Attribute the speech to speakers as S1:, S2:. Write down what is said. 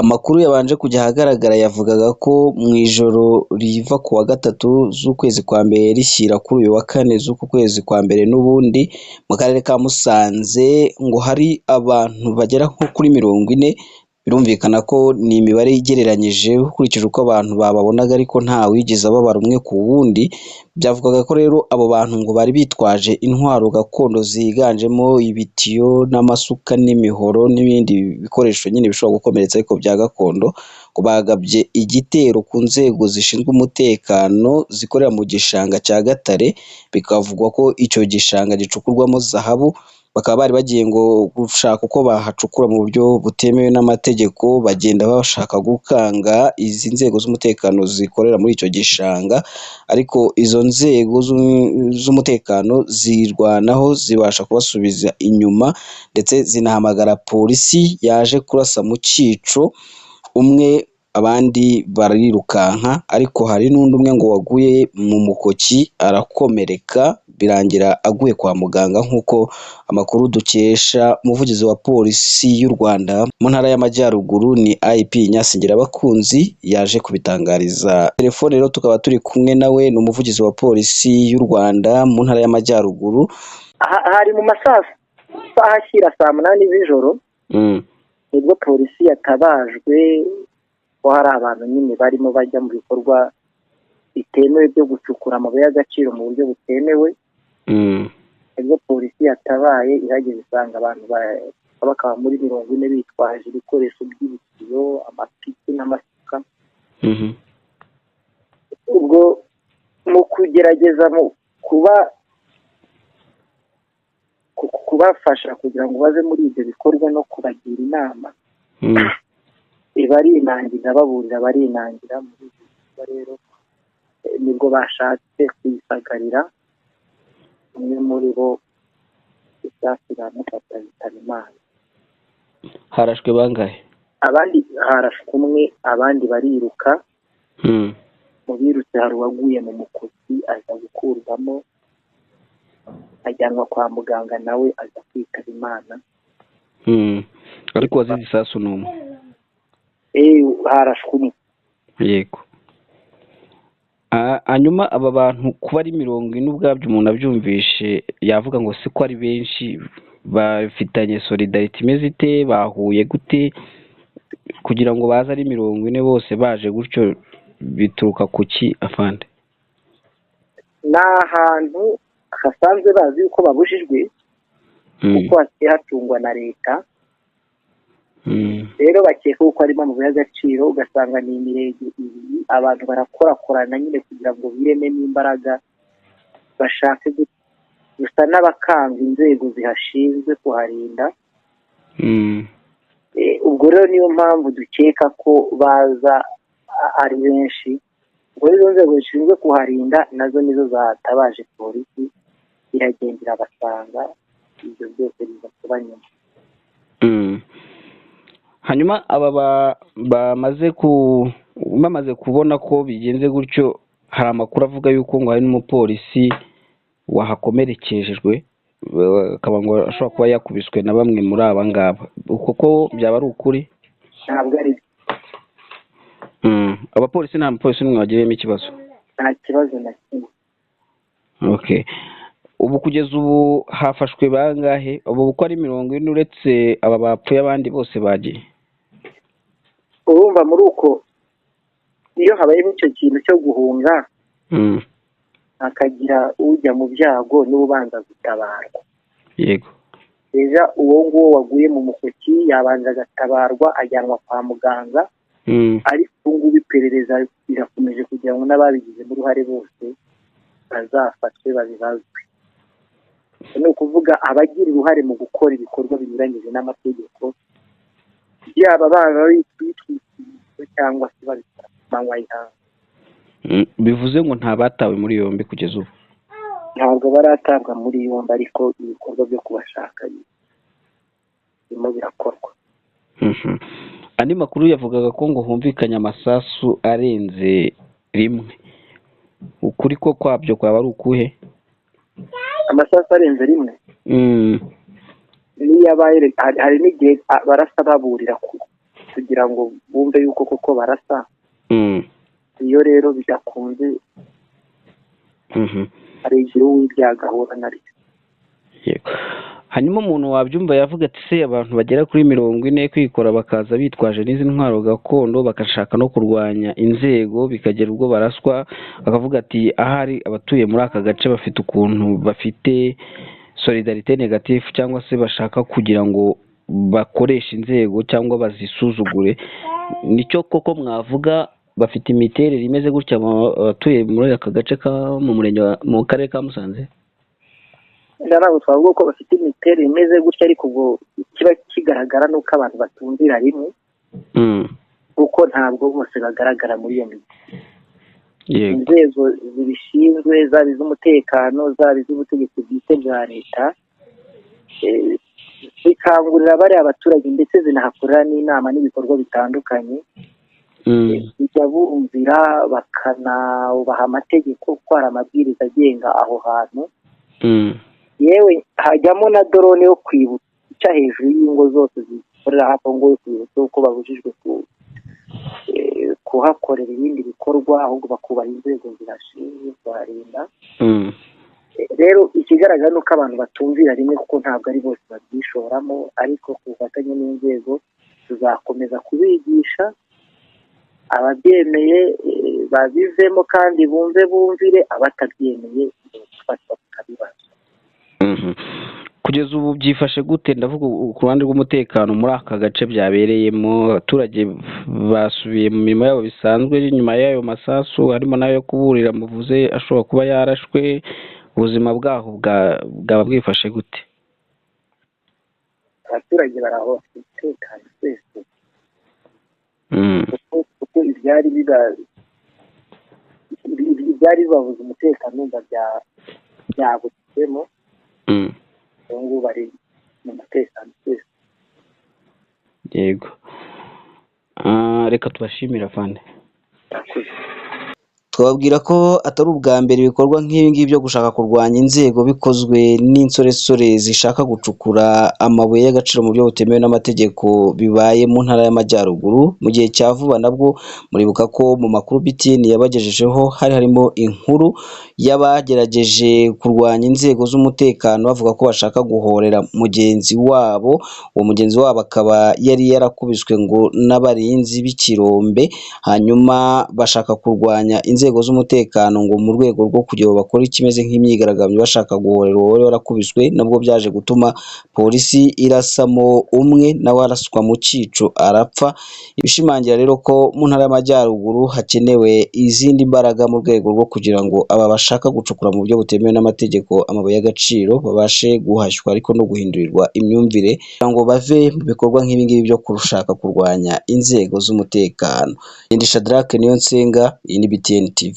S1: Amakuru yabanje kujya ahagaragara yavugaga ko mu ijoro riva ku wa gatatu z'ukwezi kwa mbere rishyira kuri uyu wa kane z'uku kwezi kwa mbere n'ubundi mu karere ka Musanze ngo hari abantu bagera nko kuri 40. Birumvikana ko ni imibare igereranyije ukurikije uko abantu bababonaga, ariko nta wigeze ababara umwe ku wundi. Byavugaga ko rero abo bantu ngo bari bitwaje intwaro gakondo ziganjemo ibitiyo n'amasuka n'imihoro n'ibindi bikoresho nyine bishobora gukomeretsa ariko bya gakondo, ngo bagabye igitero ku nzego zishinzwe umutekano zikorera mu gishanga cya Gatare, bikavugwa ko icyo gishanga gicukurwamo zahabu. Bakaba bari bagiye ngo gushaka uko bahacukura mu buryo butemewe n'amategeko, bagenda bashaka gukanga izi nzego z'umutekano zikorera muri icyo gishanga, ariko izo nzego z'umutekano zirwanaho zibasha kubasubiza inyuma, ndetse zinahamagara polisi yaje kurasa mu cyico umwe, abandi barirukanka, ariko hari n'undi umwe ngo waguye mu mukoki arakomereka, birangira aguye kwa muganga, nk'uko amakuru dukesha umuvugizi wa polisi y'u Rwanda mu ntara y'Amajyaruguru ni IP Nyasingirabakunzi yaje kubitangariza. Telefone rero tukaba turi kumwe nawe, ni umuvugizi wa polisi y'u Rwanda mu ntara y'Amajyaruguru.
S2: Hari mu masaha ashyira saa 8 z'ijoro, nibwo polisi yatabajwe ko hari abantu nyine barimo bajya mu bikorwa bitemewe byo gucukura amabuye y'agaciro mu buryo butemewe. Nibwo polisi yatabaye ihageze isanga abantu bakaba muri 40 bitwaje ibikoresho by'ibitiyo, amapiki n'amasuka. Ubwo mu kugerageza mu kubafasha kugira ngo baze muri ibyo bikorwa no kubagira inama, barinangira, baburira, barinangira. Muri ibyo bikorwa rero nibwo bashatse kuyisagarira, umwe muri bo isasu iramufata yitaba Imana.
S1: Harashwe bangahe?
S2: Abandi harashwe umwe, abandi bariruka. Mu birutse hari uwaguye mu mukoki aza gukurwamo ajyanwa kwa muganga, nawe aza kwitaba Imana.
S1: Ariko wazize isasu ni umwe?
S2: Harashwe umwe.
S1: Yego. Hanyuma aba bantu kuba ari 40 ubwabyo umuntu abyumvishe yavuga ngo siko ari benshi, bafitanye solidarity imeze ite, bahuye gute kugira ngo baze ari 40 bose baje gutyo, bituruka kuki afande?
S2: Ni ahantu hasanzwe bazi yuko babujijwe, kuko hasigaye hatungwa na leta. Rero bakeka ko harimo amabuye y'agaciro, ugasanga ni imirenge ibiri, abantu barakorakorana nyine kugira ngo birememo imbaraga, bashake gusa n'abakanga inzego zihashinzwe kuharinda. Ubwo rero niyo mpamvu dukeka ko baza ari benshi. Ubwo izo nzego zishinzwe kuharinda nazo nizo zatabaje polisi, iragenda irabasanga, ibyo byose biza kuba nyuma.
S1: Hanyuma aba bamaze kubona ko bigenze gutyo, hari amakuru avuga yuko ngo hari n'umupolisi wahakomerekejwe, akaba ngo ashobora kuba yakubiswe na bamwe muri aba ngaba. Kuko byaba ari ukuri?
S2: Ntabwo ari byo.
S1: Abapolisi nta mupolisi n'umwe wagiriyemo ikibazo?
S2: Nta kibazo na kimwe.
S1: Okay. Ubu kugeza ubu hafashwe bangahe? Ubu uko ari 40 uretse aba bapfuye abandi bose bagiye?
S2: Urumva muri uko iyo habayeho icyo kintu cyo guhunga, hakagira ujya mu byago n'ubanza gutabarwa.
S1: Yego.
S2: Ejo uwo nguwo waguye mu mukoki yabanza agatabarwa ajyanwa kwa muganga, ariko ubu ngubu iperereza rirakomeje kugira ngo n'ababigizemo uruhare bose bazafatwe babibazwe. Ni ukuvuga abagira uruhare mu gukora ibikorwa binyuranyije n'amategeko, byaba baba bitwikiriye cyangwa se babikora ku manywa y'ihangu.
S1: Bivuze ngo nta batawe muri yombi kugeza ubu?
S2: Ntabwo baratabwa muri yombi, ariko ibikorwa byo kubashaka birimo birakorwa.
S1: Andi makuru yavugaga ko ngo humvikanye amasasu arenze rimwe. Ukuri ko kwabyo kwaba ari ukuhe?
S2: Amasasu arenze rimwe? Niyo abaye, hari n'igihe barasa baburira kugira ngo bumve yuko koko barasa. Iyo rero bidakunze hari igihe uw'ibyago ahura naryo.
S1: Yego. Hanyuma umuntu wabyumva yavuga ati se abantu bagera kuri 40 kwikora bakaza bitwaje n'izi ntwaro gakondo bagashaka no kurwanya inzego bikagera ubwo baraswa, bakavuga ati ahari abatuye muri aka gace bafite ukuntu bafite solidarité négative cyangwa se bashaka kugira ngo bakoreshe inzego cyangwa bazisuzugure, nicyo koko mwavuga bafite imiterere imeze gutya abatuye muri aka gace ka mu murenge mu karere ka Musanze?
S2: Ntabwo twavuga ko bafite imiterere imeze gutya, ariko ubwo kiba kigaragara nuko abantu batumvira rimwe, kuko ntabwo bose bagaragara muri iyo migi. Inzego zibishinzwe zaba iz'umutekano zaba iz'ubutegetsi bwite bwa leta zikangurira bariya abaturage, ndetse zinahakorera n'inama n'ibikorwa bitandukanye, bijya bumvira bakanawubaha amategeko kuko hari amabwiriza agenga aho hantu. Yewe hajyamo na drone yo kwibutsa ica hejuru y'ingo zose zikorera hafi aho ngo yo kwibutsa ko babujijwe kuhakorera ibindi bikorwa, ahubwo bakubaha inzego zibashinzwe kuharinda. Rero ikigaragara ni uko abantu batumvira rimwe, kuko ntabwo ari bose babyishoramo, ariko ku bufatanye n'inzego tuzakomeza kubigisha, ababyemeye babivemo kandi bumve bumvire, abatabyemeye gufatwa tukabibaza.
S1: Kugeza ubu byifashe gute? Ndavuga ku ruhande rw'umutekano muri aka gace byabereyemo, abaturage basubiye mu mirimo yabo bisanzwe nyuma y'ayo masasu harimo n'ayo kuburira muvuze ashobora kuba yarashwe, ubuzima bwaho bwaba bwifashe gute?
S2: Abaturage baraho bafite umutekano twese, kuko ibyari bibabuza umutekano byabutsemo, ubu ngubu bari mu mutekano twese.
S1: Yego, reka tubashimire afande. Twababwira ko atari ubwa mbere ibikorwa nk'ibi ngibi byo gushaka kurwanya inzego bikozwe n'insoresore zishaka gucukura amabuye y'agaciro mu buryo butemewe n'amategeko bibaye mu ntara y'Amajyaruguru. Mu gihe cya vuba nabwo muribuka ko mu makuru BTN yabagejejeho hari harimo inkuru y'abagerageje kurwanya inzego z'umutekano bavuga ko bashaka guhorera mugenzi wabo, uwo mugenzi wabo akaba yari yarakubiswe ngo n'abarinzi b'ikirombe, hanyuma bashaka kurwanya inzego z'umutekano ngo mu rwego rwo kugira ngo bakore ikimeze nk'imyigaragambyo bashaka guhorera uwo wari warakubiswe, nabwo byaje gutuma polisi irasamo umwe nawe araswa mu cyico arapfa. Ibishimangira rero ko mu ntara y'Amajyaruguru hakenewe izindi mbaraga mu rwego rwo kugira ngo aba bashaka gucukura mu buryo butemewe n'amategeko amabuye y'agaciro babashe guhashywa, ariko no guhindurirwa imyumvire kugira ngo bave mu bikorwa nk'ibi ngibi byo kurushaka kurwanya inzego z'umutekano. Ndi Shadrack Niyonsenga, iyi ni BTN TV.